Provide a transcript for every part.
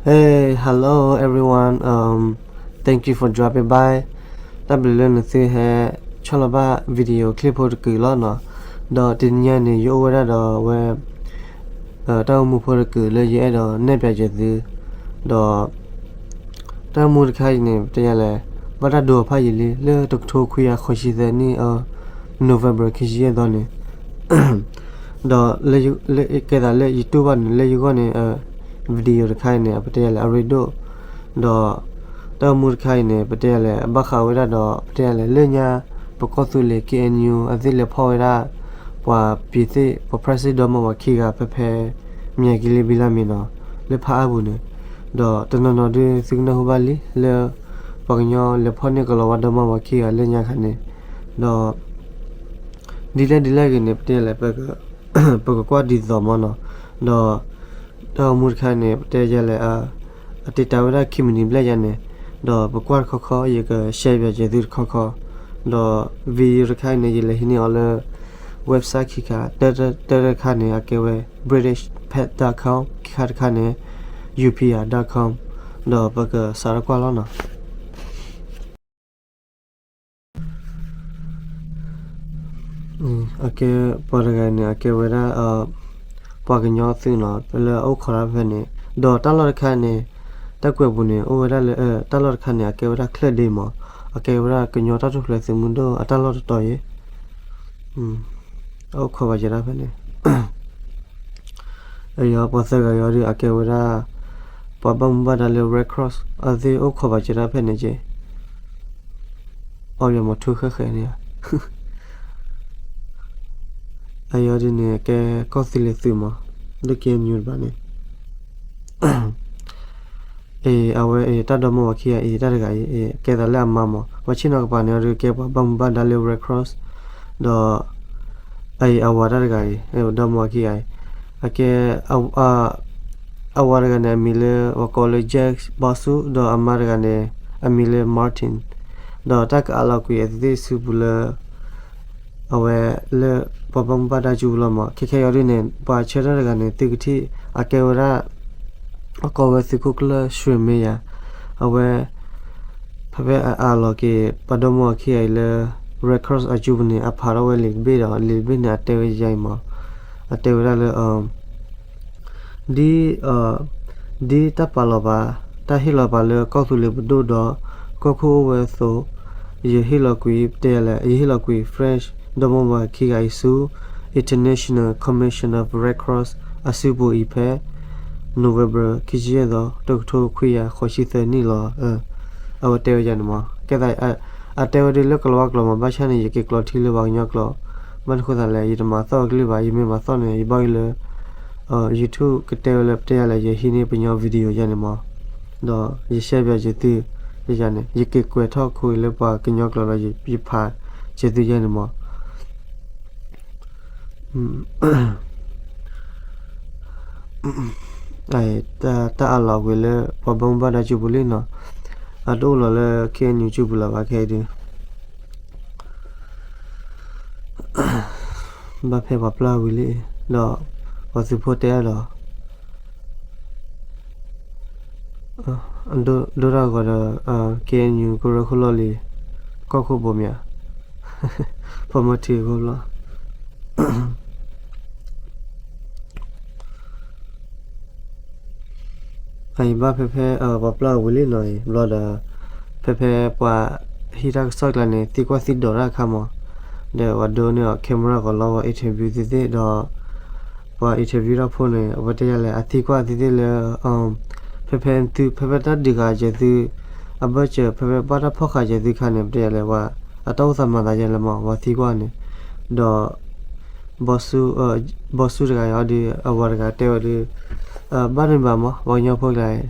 Hey, hello everyone. Um, thank you for dropping by. တၢ်ဘျုးလၢနသုဟဲဆီၣ်လီၤဘၣ် video clip ဖိတကုာ်လီၤနီၤ. ဒီးတနံၤညါန့ၣ် ယအိၣ်ဝဲဒၣ်ဒီးဝဲ တၢ်အိၣ်မူဖိတကုာ်လၢယအဲၣ်ဒိးနဲၣ်ပၠးက့ၤသု, ဒီး တၢ်အိၣ်မူတခါအံၤန့ၣ် ပတဲယၤလဲၣ်, ဘၣ်တၢ်ဒိအဖးယံာ်လံ လၢတကထိခွံကယၤဃိးဆံသၢနံၣ် November ခံဆံယဲၢ်သီန့ၣ်, ဒီးလၢ ကဲသးလၢယတူၢ်ဘၣ်န့ၣ် လၢယဂီၢ်န့ၣ် video တခါအံၤန့ၣ် ပတဲယၤလဲၣ် အရ့ဒိၣ်, ဒီး တၢ်အိၣ်မူတခါအံၤန့ၣ် ပတဲယၤလဲၣ် ဘၣ်ဃးဝဲဒၣ်ဒီး ပတဲယၤလဲၣ် လၢညါ ပကီၢ်သူလ့ၤ K N U အသ့ၣ်လဲၤဖီၣ်ဝဲဒၣ် ပှၤပျံၤသ့ၣ် ပှၤဖရၣ်စ့ၣ်ဒီမါဝၤခံဂၤ ဖဲဖဲ မၠဲၤကလံဘံလါမ့ၤနီၤ လၢဖးအါပူၤန့ၣ်, ဒီးတနီၤနီၤဒုးသုကနၢ်ဟူဘၣ်လံ လၢ ပှၤကညီလဲၤဖီၣ်န့ၢ်ကလီၤဝါဒီမါဝၤခံဂၤလၢညါခါန့ၣ်, ဒီး ဒ်လဲၣ်ဒ်လဲၣ်ဂ့ၤန့ၣ် ပတဲယၤလဲၣ် ပကကွၢ်ဒ်သိးမးနီၤ, ဒီး တၢ်အိၣ်မူတခါန့ၣ် ပတဲယၤလဲၣ် အတံာ်တာ်ဝဲဒၣ်ခံမံးနံးဘျဲၣ်ယါန့ၣ်, ဒီးပကွၢ်တခီခီ ယက share ပၠးက့ၤသုတခီခီ, ဒီး video တခါအံၤန့ၣ် ယလဲၤဟံးန့ၢ်အီၤလၢ website ခံခါ တၢတခါန့ၣ် အကဲဝဲ british pet dot com ခံခါတခါန့ၣ် U P R dot com, ဒီးပကစးထီၣ်ကွၢ်လီၤနီၤ. အကဲ ပှၤတဂၤန့ၣ် အကဲဝဲဒၣ် ပှၤကညီသုးနီၤ လၢအအိၣ်ခိးတၢ်ဖဲန့ၣ်, ဒီးတၢ်လီၢ်တခါန့ၣ် တၢ်ကွဲးပူၤန့ၣ် အိၣ်ဝဲဒၣ်လၢ တၢ်လီၢ်တခါန့ၣ် အကဲဝဲဒၣ်ချၢၣ်ဒ့မး, အကဲဝဲဒၣ်ကညီတၢ်ထူၣ်ဖျဲးသုးမုၢ်ဒိၣ်အတၢ်လီၢ်တတီၤအံၤ, အအိၣ်ခိးဘၣ်ကဲတၢ်ဖဲန့ၣ် အယီၤပှၤသၢဂၤယီၤဒုး အကဲဝဲဒၣ် ပှၤဘၣ်မူဘၣ်ဒါလၢ Red Cross အသ့ၣ်အိၣ်ခိးဘၣ်ကဲတၢ်ဖဲန့ၣ်က့, အီယီၤမၤထူဃဲဃဲန့ၣ်ဧါ, အယီၤဒုးန့ၣ် ကဲကီၢ်သူလ့ၤသုးမး လၢ K N U တဘၣ်န့ၣ် အဝဲတၢ်ဒီမါဝၤခံဂၤအံၤ တၢ်တဂၤအံၤ ကဲသးလၢအမါမး, ပှၤဆ့ၣ်နီၤကပၤန့ၣ် အဒုးကဲပှၤဘၣ်မူဘၣ်ဒါလၢ Red Cross, ဒီး အဝၤတၢ်တဂၤအံၤ ဒီမါဝၤခံဂၤအံၤ အကဲ အဝၤတဂၤန့ၣ် အမံၤလၢ ပှၤကိးလၢ Jack Bosu ဒီးအမါတဂၤန့ၣ် အမံၤလၢ Martin, ဒီးတၢ်ကအးလီၤကွံာ်အသးသ့ၣ်ဆူပူၤလၢ အဝဲလၢ ပှၤဘၣ်မူဘၣ်ဒါကၠူပူၤလီၤမး, ခဲခဲအံၤဒုးန့ၣ် ပှၤဆၢထၢၣ်တဂၤန့ၣ် သုကထံၣ် အကဲဝဲဒၣ် အကိးဝဲသုးခိၣ်ကျၢၢ် ရွှေမင်းရာ, အဝဲ ဖဲဖဲအအးလီၤက့ၤ ပှၤဒီမါဝၤခံဂၤအံၤလၢ Red Cross အကၠူပူၤန့ၣ် အဖးထီၣ်ဝဲလံာ်တဘ့ၣ်ဒီး လံာ်တဘ့ၣ်န့ၣ် အတဲဝဲယါအံၤမး, အတဲဝဲဒၣ်လၢ ဒ် ဒ်တၢ်ပာ်လီၤပာ် တၢ်ဟ့ၣ်လီၤပာ်လၢကီၢ်သူလ့ၤပဒိၣ်ဒီး ကီၢ်ခိၣ်အိၣ်ဝဲအသိး, ယဟ့ၣ်လီၤကွံာ် ပတဲလဲၣ် ယဟ့ၣ်လီၤကွံာ် French ဒီမါဝၤခံဂၤအံၤဆူ International Commission of Red Cross အစုပူၤအံၤဖဲ November ခံဆံယဲၢ်သီ တကထိခွံကယၤဃိးဆံသၢနံၣ်လီၤ. အဝဲတဲဝဲယါန့ၣ်မး ကဲသး အတဲဝဲဒၣ်လၢကလီၤဝါကျိာ်မး ဘၣ်ဆၣ်န့ၣ် ယက့ၤကျိးထံလၢပှၤကညီကျိာ်, ဘၣ်တဃိသးလဲၣ် ယတမၤသီၣ်အကလုၢ်ဘၣ်, ယမ့ၢ်မၤသီၣ်န့ၣ် ယဘၣ်ဂ့ၤလၢ YouTube ကတဲဝဲလၢပတဲယါလဲၣ် ယဟံးန့ၢ်ပညီ video ယါန့ၣ်မး, ဒီးယ share ပၠးက့ၤသု ယါန့ၣ် ယက့ၤကွဲးထီၣ်ခိလၢပှၤကညီကျိာ်ဒီး ယဖးက့ၤသုယါန့ၣ်မး တၢ်အးလီၤကွံာ်လၢပှၤဘၣ်မူဘၣ်ဒါကၠူပူၤလံနီၤ, အတအိၣ်လီၤလၢ K N U ကၠူပူၤလၢၤဘၣ်ခဲအံၤဒုး ဘၣ်ဖဲပှၤပျၢ်ဝံၤလံ, ဒီးပှၤသုးဖိတဲအါဒီး ဒိၣ်တၢ်ဂီၤဒီး K N U ကရၢခိၣ်လီၢ်လံၤ ကီၢ်ခိၣ်ဘိမၠး ဖီမထံအခိၣ်ဘျီ အအံၤဘၣ်ဖဲဖဲ ပှၤပျၢ်ဝံၤလံနီၤအံၤ ဘျီဒီး ဖဲဖဲပှၤဟံးတၢ်ကစီၣ်ကျါန့ၣ် သံကွၢ်သံဒိးတၢ်အခါမး, ဒီးပှၤဒိးန့ၢ်အီၤ camera ကီးလီၤဝဲ interview သ့ၣ်သ့ၣ်ဒီး ပှၤ interview တၢ်ဖိန့ၣ် အဝဲတဲယါလဲၣ် အသံကွၢ်သ့ၣ်သ့ၣ်လၢ ဖဲဖဲသု ဖဲဖဲတၢ်ဒုးဃာ်က့ၤသု အဘၢၣ်စၢၤ ဖဲဖဲဘၣ်တၢ်ဖီၣ်ဃာ်က့ၤသုခါန့ၣ် ပတဲယါလဲၣ်ဝဲ အတၢ်အိၣ်သးမၤသးယါလဲၣ်မး ပှၤသံကွၢ်န့ၣ်, ဒီး ဘီဆူ ဘီဆူတဂၤအံၤဒုး အဝၤတဂၤတဲဝဲဒုး ဘၣ်န့ၣ်ဘၣ်မး ပှၤကညီဖိကျါအံၤ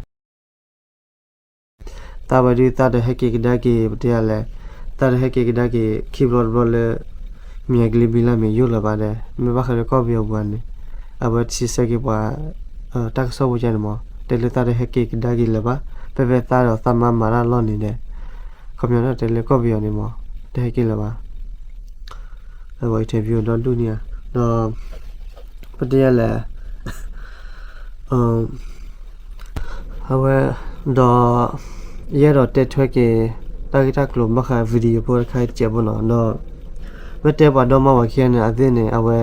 သးဝဲဒုးသးတဟဲက့ၤကဒါက့ၤ ပတဲယါလဲၣ်, သးတဟဲက့ၤကဒါက့ၤ ခံဘျီတဘျီလၢ မၠဲၤကလံၤဘံလါမ့ၢ်ယိၣ်လၢၤဘၣ်ဒီး မ့ၢ်ဘၣ်ဃးလၢကီၢ်ပယီၤပူၤန့ၣ် အဝဲစံးဆၢက့ၤပှၤ တၢ်ကစီၣ်ဖိကန့ၣ်မး တဲလၢသးတဟဲက့ၤကဒါက့ၤလၢၤဘၣ်, ဖဲဖဲသးဒီးသးမါမၤတၢ်လီၢ်န့ၣ်ဒီး ခီပညီန့ၣ်တဲလၢကီၢ်ပယီၤန့ၣ်မး တဟဲက့ၤလၢၤဘၣ် အဝဲ interview ဒီဒူၣ်န့ၣ်ဧါ, ဒီး ပတဲယါလဲၣ် အ အဝဲ ဒီး ယအဲၣ်ဒိးတဲထွဲက့ၤ တၢ်ဂ့ၢ်တၢ်ကျိၤဘၣ်ဃး video ဖိတခါအံၤတစဲးဖိနီၤ, ဒီး မ့ၢ်တဲပှၤဒီမါဝၤခံဂၤန့ၣ် အသ့ၣ်န့ၣ် အဝဲ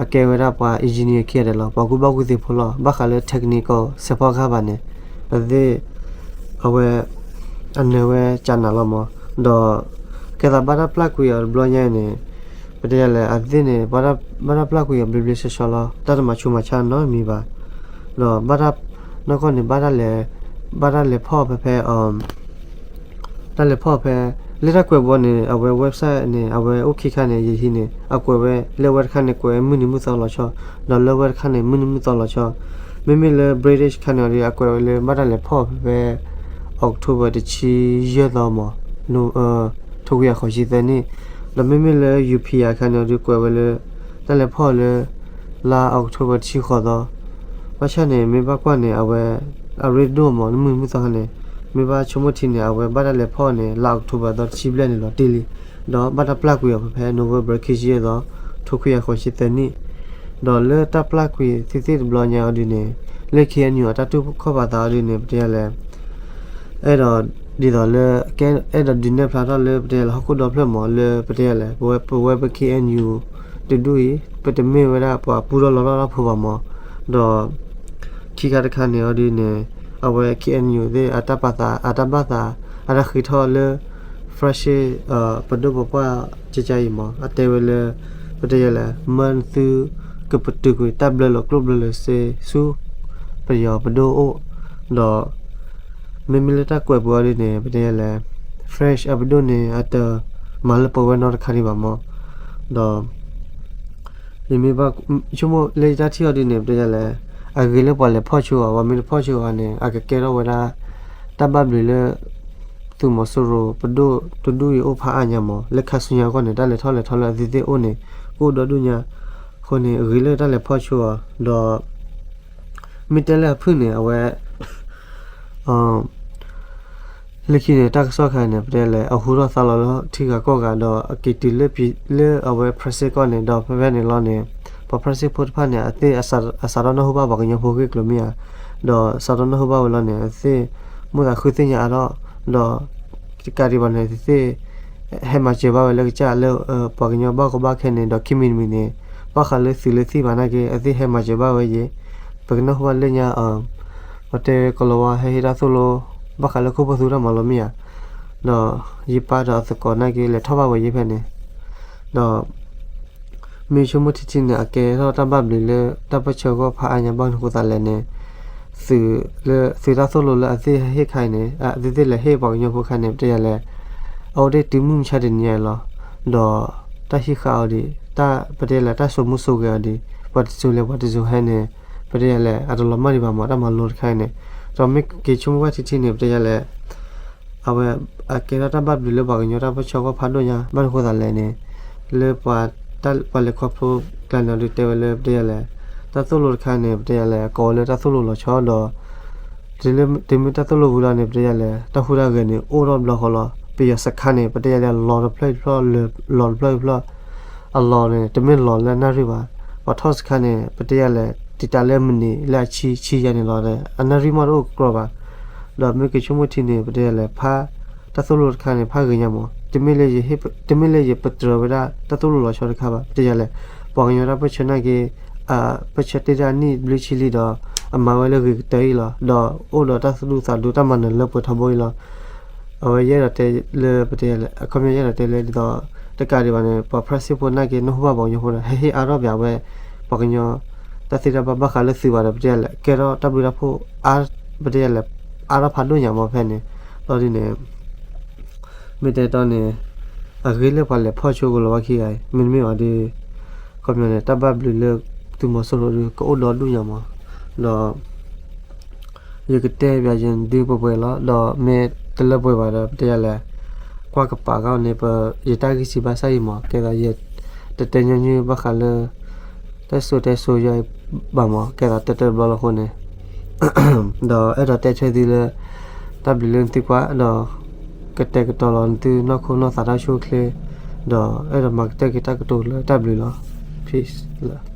အကဲဝဲဒၣ်ပှၤ engineer ခံဂၤဒဲးလီၤ, ပှၤကူၣ်ဘၣ်ကူၣ်သ့ဖိလီၤ, ဘၣ်ဃးလၢ technical စဲးဖီကဟၣ်ဘၣ်န့ၣ် အသ့ၣ် အဝဲ အနၢၤဝဲကနးလီၤမး, ဒီး ကဲသးဘၣ်တၢ်ပျၢ်ကွံာ်အီၤတဘျီညါအံၤန့ၣ် ပတဲယၤလဲၣ် အသ့ၣ်န့ၣ် ဘၣ်တၢ်ပျၢ်ကွံာ်အီၤဘျ့ဘျ့ဆှီဆှီလီၤ, တၢ်တမၤဆူးမၤဆါနီတမံၤဘၣ်, ဒီးဘၣ်တၢ် နီၢ်ကီၢ်န့ၣ် ဘၣ်တၢ်လဲၤ ဘၣ်တၢ်လဲၤဖီၣ်ဖဲဖဲ တၢ်လဲၤဖီၣ်ဖဲ လၢတၢ်ကွဲးဘီန့ၣ် အဝဲ website န့ၣ် အဝဲအိၣ်ခံခါန့ၣ် ယဟံးန့ၣ် အကွဲးဝဲ လၢအဝဲတခါန့ၣ် ကွဲးမုၢ်နံၤမုၢ်သီလီၤဆီ, ဒီးလၢအဝဲတခါန့ၣ် မုၢ်နံၤမုၢ်သီလီၤဆီ, မ့မ့ၢ်လၢ British ခါန့ၣ်အီၤဒီး အကွဲးဝဲလၢ ဘၣ်တၢ်လဲၤဖီၣ်ဖဲဖဲ October တဆံယဲၢ်သီမး ထိခွံကယၤဃိးဆံသၢနံၣ်, ဒီးမ့မ့ၢ်လၢ ယူပီ အခါန့ၣ်အီၤဒီး ကွဲးဝဲလၢ တၢ်လဲၤဖီၣ်လၢ လါ October တဆံဃိးသီ, ဘၣ်ဆၣ်န့ၣ် မ့ၢ်ဘၣ်ကွၢ်န့ၣ် အဝဲ အရ့ဒိၣ်မး လၢမုၢ်နံၤမုၢ်သီခါန့ၣ်, မ့ၢ်ဘၣ်ဆိကမိၣ်ထံန့ၣ် အဝဲဘၣ်တၢ်လဲၤဖီၣ်န့ၣ် လါ October သီတဆံဘျဲၣ်န့ၣ်လီၤတံၢ်လံ, ဒီးဘၣ်တၢ်ပျၢ်ကွံာ်အီၤဖဲဖဲ November ခံဆံယဲၢ်သီ ထိခွံကယၤဃိးဆံသၢနံၣ်, ဒီးလၢတၢ်ပျၢ်ကွံာ်သ့ၣ်သ့ၣ်တဘျီညါအီၤဒုးန့ၣ် လၢ KNU အတၢ်တူၢ်ခီၣ်ပာ်သးအီၤဒုးန့ၣ် ပတဲယၤလဲၣ် အဲၣ်ဒိး ဒ်သိးလၢ အဲၣ်ဒိးဒုးနဲၣ်ဖျါထီၣ်လၢပတဲယၤလဲၣ် ဟီၣ်ခိၣ်ဒီဖျၢၣ်မး လၢပတဲယၤလဲၣ် ပဝဲ ပဝဲပ KNU တဒူၣ်အံၤ ပတမ့ၢ်ဝဲဒၣ်ပှၤပူထီၣ်လီထီၣ်တၢ်ဖိဘၣ်မး, ဒီး ခံခါတခါန့ၣ်အီၤဒုးန့ၣ် အဝဲ KNU သ့ၣ် အတၢ်ပာ်သး အတၢ်ဘၣ်သး အတၢ်ဃ့ထီၣ်လၢ French ပဒိၣ်ပပှၢ်ကကါအံၤမး အတဲဝဲလၢ ပတဲယၤလဲၣ် မၢနသု ကပတုာ်ကွံာ်တၢ်ဘျၢလီၤကျိၣ်ဘျၢလီၤစ့ဆူ ပယီၤပဒိၣ်အိၣ်, ဒီး မ့မ့ၢ်လၢတၢ်ကွဲးပူၤအီၤဒုးန့ၣ် ပတဲယၤလဲၣ် French အပဒိၣ်န့ၣ် အတမၤလၢပှဲၤဝဲနီတခါဒံးဘၣ်မး, ဒီး ယမ့ၢ်ဘၣ်ဆိကမိၣ်လၢယတၢ်ထံၣ်အီၤဒုးန့ၣ် ပတဲယၤလဲၣ် အဂ့ၤလၢပှၤလဲၤဖီၣ်ဆိအီၤ ပှၤမ့ၢ်တဖီၣ်ဆိအီၤန့ၣ် အကကဲထီၣ်ဝဲဒၣ် တၢ်ဘၣ်ဘျုးလၢ သုးမီၤစိရိၤပဒိၣ်တဒူၣ်အံၤအိၣ်ဖးအါညါမး လၢခါဆူညါအဂီၢ်န့ၣ် တၢ်လဲၤထီၣ်လဲၤထီလၢအသ့ၣ်သ့ၣ်အိၣ်န့ၣ် ကအိၣ်ဒီဒူၣ်ညါ, အဃိန့ၣ် အဂ့ၤလၢတၢ်လဲၤဖီၣ်ဆိအီၤ ဒီး မ့ၢ်တဲလၢအဖုၣ်န့ၣ် အဝဲ လၢခံန့ၣ် တၢ်ကစီၣ်ခါန့ၣ် ပတဲလဲၣ် အဟူထီၣ်သါလီၤလၢထံဂၤကီၢ်ဂၤ ဒီးအက့ၤတုၤလၢအဝဲ ဖရၣ်စ့ၣ်ကီၢ်န့ၣ် ဒီးဖဲဖဲန့ၣ်လီၤန့ၣ် ပှၤဖရၣ်စ့ၣ်ဖိတဖၣ်န့ၣ် အသ့ၣ်အစးထီၣ်နၢ်ဟူဘၣ်ပှၤကညီဖိဂ့ၢ်ကျိၤမ့ၢ်ဧါ, ဒီးစးထီၣ်နၢ်ဟူဘၣ်ဝဲလီၤန့ၣ် အသ့ၣ် မိၣ်သးဃုသ့ၣ်ညါအါထီၣ်, ဒီး တကးဒံးဘၣ်န့ၣ် သ့ၣ် ဟဲမၤစၢၤဘၣ်ဝဲလၢကစၢ်လၢ ပှၤကညီဘၣ်ကီဘၣ်ခဲန့ၣ် ဒီးခံမံၤတမံၤန့ၣ် ဘၣ်ဃးလၢသုးလၢသံၣ်ဘၣ်နာ်က့ အသ့ၣ်ဟဲမၤစၢၤဘၣ်ဝဲယဲၢ်, ပကနၢ်ဟူဘၣ်လၢညါ ပှၤတဲကိၤလၤဝါဟဲဟ့ၣ်တၢ်သိၣ်လိ ဘၣ်ဃးလၢခိၣ်ဖိသူတၢ်မၤလိမ့ၢ်ဧါ, ဒီးယပၢ်ဒီးအသကိးနာ်က့ လဲၤထီၣ်ဘၣ်ဝဲယဲၢ်ဖဲန့ၣ်, ဒီး မ့ၢ်ဆိကမိၣ်ထံထံန့ၣ် အကဲထီၣ်တၢ်ဘၣ်ဘျုးလၢတၢ်ပၢဆှၢဂီၢ်ဖးအါညါဘၣ်မနုၤဃိသးလဲၣ်န့ၣ်, သုးလၢ သုးတၢ်သိၣ်လိလၢအသ့ၣ်ဟဲဟ့ၣ်ခါအံၤန့ၣ် အသ့ၣ်သ့ၣ်လဲၤဟ့ၣ်ပှၤကညီဖိခါန့ၣ် ပတဲယၤလဲၣ်, အအိၣ်ဒံးတုၤမုၢ်မဆါတနံၤညါအံၤလီၤ, ဒီးတၢ်ဟံးဃာ်အီၤဒံး တၢ်ပတဲယၤလဲၣ် တၢ်စိာ်မူစိာ်ဂဲၤအီၤဒံး ပှၤတစိၤလဲၤပှၤတစိၤဟဲန့ၣ် ပတဲယၤလဲၣ် အတလီၤမၢ်ဒံးဘၣ်မး တၢ်မၤလိတခါအံၤန့ၣ်, ဒီးမ့ၢ်က့ၤဆိကမိၣ်ဘၣ်ထံထံန့ၣ် ပတဲယၤလဲၣ် အဝဲ အကဲထီၣ်တၢ်ဘၣ်ဘျုးလၢပှၤကညီတၢ်ပၢဆှၢဂီၢ်ဖးဒိၣ်ညါ ဘၣ်မနုၤဃိသးလဲၣ်န့ၣ်, လၢ ပှၤလဲၤခီဖျိကျါန့ၣ်အီၤဒုးတဲဝဲလၢ ပတဲယၤလဲၣ်, တၢ်သိၣ်လိတခါန့ၣ် ပတဲယၤလဲၣ် ကိးဝဲလၢတၢ်သိၣ်လိလီၤဆီဒီး တုၤမ့ၢ်တၢ်သိၣ်လိဝံၤလီၤန့ၣ် ပတဲယၤလဲၣ် တၢ်ဟူးတၢ်ဂဲၤန့ၣ် အိၣ်ထီၣ်ဘျီဃီလီၤ, ပယီၤစခါန့ၣ် ပတဲယၤလဲၣ် လီၤတဖျၢၣ်တဖျၢၣ် လီၤတဖျၢၣ်တဖျၢၣ် အလီၢ်န့ၣ် တမ့ၢ်လီၢ်လၢအနၣ်ရံၣ်ဘၣ်, ပှၤထီၣ်စခါန့ၣ် ပတဲယၤလဲၣ် တံာ်တာ်လၢမံးနံးလၢအဆံ ဆံယဲၢ်န့ၣ်လီၤ, အနၣ်ရံၣ်မးတအိၣ်ကကျီဘၣ်, ဒီးမ့ၢ်က့ၤဆိကမိၣ်ထံန့ၣ် ပတဲယၤလဲၣ် ဖး တၢ်သိၣ်လိတခါန့ၣ် ဖးဂ့ၤညါမး, တမ့ၢ်လၢယပတြၢၤဝဲဒၣ် တၢ်သိၣ်လိလီၤဆီတခါဘၣ်, ပတဲယၤလဲၣ် ပှၤကညီတၢ်ပၢဆှၢနာ်က့ ပၢဆှၢတ့ၢ်ဒၣ်နံၣ်ဘျုးဆံလံဒီး အမၤဝဲလၢဂ့ၤကတၢၢ်အံၤလီၤ, ဒီးအိၣ်ဒီးတၢ်သူၣ်ဒူသးဒူတၢ်မၤနၢၤလၢပှဲၤထီဘိအံၤလီၤ. အဝဲယအဲၣ်ဒိးတဲလၢ ပတဲယၤလဲၣ် အခီပညီယအဲၣ်ဒိးတဲလၢဒ်သိး တကးဒံးဘၣ်န့ၣ် ပှၤဖရၣ်စ့ၣ်ဖိနာ်က့ နၢ်ဟူဘၣ်ပှၤကညီဖိဒီး ဟဲဟ့ၣ်အါထီၣ်ပၠးဝဲ ပှၤကညီ တၢ်သ့တၢ်ဘၣ်ဘၣ်ဃးလၢသုးဘၣ်ဒီး ပတဲယၤလဲၣ် ကဲထီၣ်တၢ်ဘျုးတၢ်ဖှိၣ် ပတဲယၤလဲၣ် အါထီၣ်ဖးဒိၣ်ညါမးဖဲန့ၣ်, ဒီးဒ်န့ၣ် မ့ၢ်တဲတီန့ၣ် အဂ့ၤလၢပှၤလဲၤဖီၣ်ဆိကလီၤဝါခံဂၤအံၤ မ့တမ့ၢ်ဘၣ်ဒီး ခီပညီန့ၣ် တၢ်ဘၣ်ဘျုးလၢသုးမီၤစိရိၤဒီး ကအိၣ်ဒီဒူၣ်ညါမး, ဒီး ယကတဲပၠးယဒုပှဲၤပှဲၤလီၤ, ဒီးမ့ၢ်တလၢပှဲၤဘၣ်ဒီး ပတဲယၤလဲၣ် ကွၢ်ကပာ်ကီန့ၣ် ပ ယတၢ်ဂံၢ်စံးဘၣ်ဆၣ်အံၤမး ကဲသးယတတဲညီနုၢ်ဘၣ်ဃးလၢ တၢ်စိၤတဲစိၤယီၤအံၤဘၣ်မး ကဲသးတၢတၢတဘျီလီၤအဃိန့ၣ် ဒီးအဲၣ်ဒိးတဲထွဲသုလၢ တၢ်ဘျုးလၢနသုကွၢ် ဒီး ကတဲာ်ကတီၤလီၤနသုနီၢ်ခိနီၢ်သးတၢ်ဆိၣ်ချ့ ဒီးအဲၣ်ဒိးမၤကတၢၢ်က့ၤတၢ်ကတိၤလၢတၢ်ဘျုးလီၤ. Peace လၢ